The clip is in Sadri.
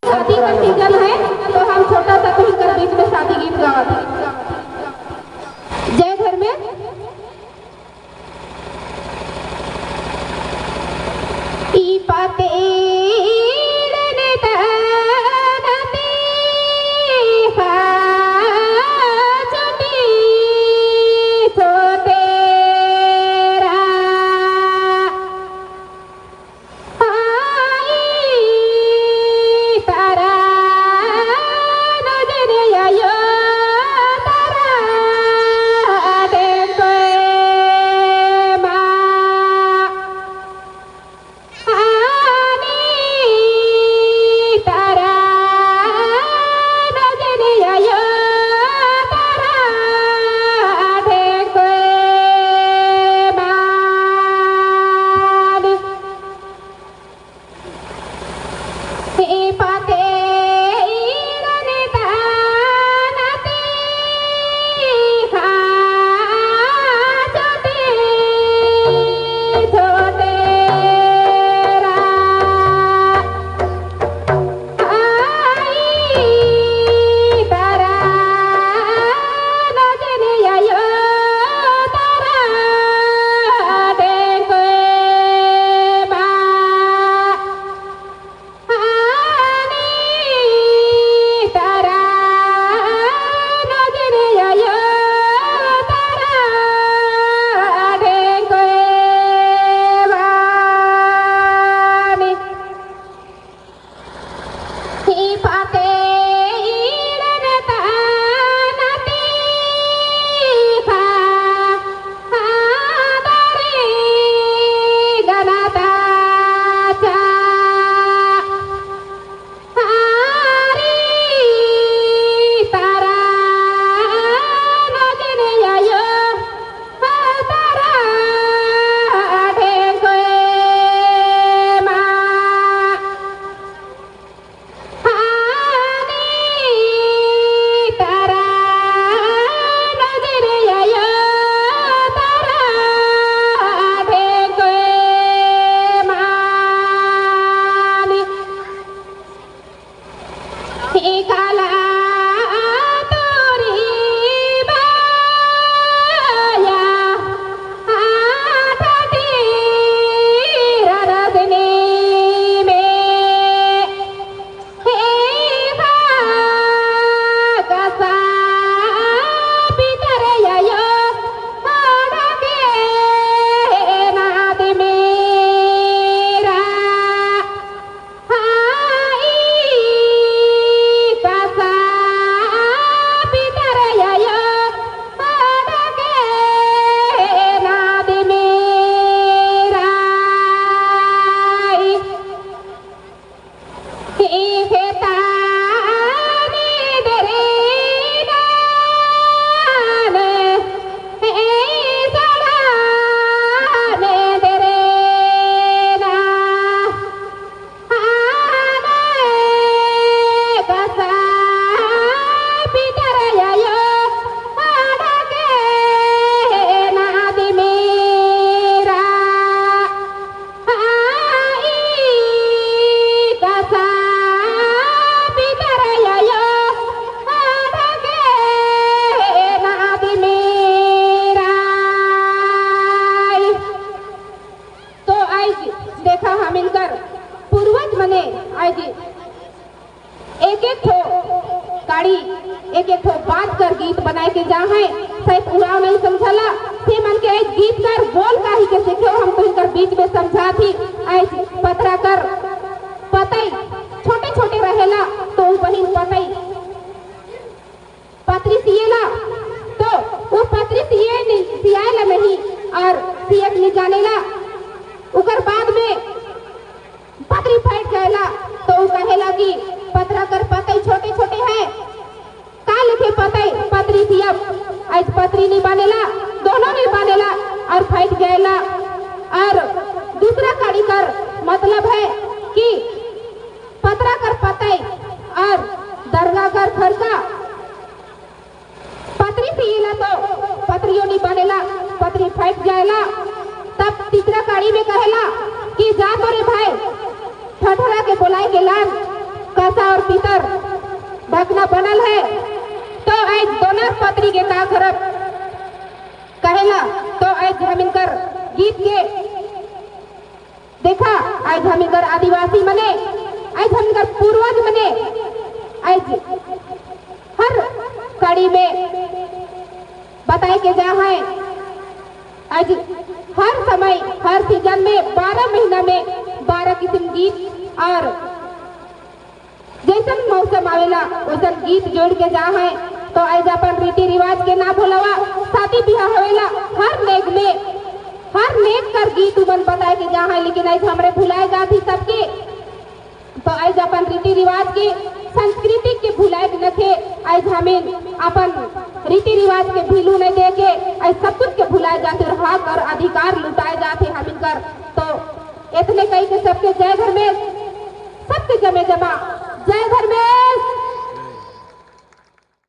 शादी का सीजन है तो हम छोटा सा तुम कर बीच में शादी गीत गावत हैं। जय घर में ई पाते एक एक बात कर गीत बनाए के जा है सही उड़ाव नहीं समझला फिर मन के एक गीत कर बोल का ही के सीखे हम तो इनकर बीच में समझा थी। ऐस पतरा कर पतई छोटे छोटे रहेला तो बहिन पतई पत्री सिएला तो वो पत्री सिए नहीं सियाला नहीं और सियक नहीं जानेला उकर बाद में पत्री फट जाएला तो वो कहेला कि पतरा कर पतई छोटे छोटे हैं का लिखे पतई पत्री सियब आज पत्री नहीं बनेला दोनों नहीं बनेला और फट जाएला। और दूसरा कड़ी कर मतलब है कि पतरा कर पतई और दरगाह कर खरका पत्री सिएला तो पत्रियों नहीं बनेला पत्री फट जाएला। तब तीसरा कड़ी में कहेला कि जा तो रे भाई ठठरा के बोलाए के लान कांसा और पीतर ढकना बनल है। तो आज दोनों पत्री के का करब कहेला। तो आज हम इनकर गीत के देखा, आज हम इनकर आदिवासी मने, आज हम इनकर पूर्वज मने, आज हर कड़ी में बताए के जा है। आज हर समय हर सीजन में 12 महीना में 12 किस्म गीत और जैसन मौसम आवेला वैसन गीत जोड़ के जा है। तो आज अपन रीति रिवाज के ना भुलावा, शादी ब्याह होवेला हर नेक में हर नेक कर गीत उमन बताए के जा है, लेकिन आज हमरे भुलाए जाती सबके। तो आज अपन रीति रिवाज के संस्कृति के भुलाए के नखे, आज हमें अपन रीति रिवाज के भीलू नहीं दे के आज सब कुछ के भुलाए जाते और हक और अधिकार लुटाए जाते हम इनकर। तो इतने कही के सबके जय घर में सबके जमे जमा जय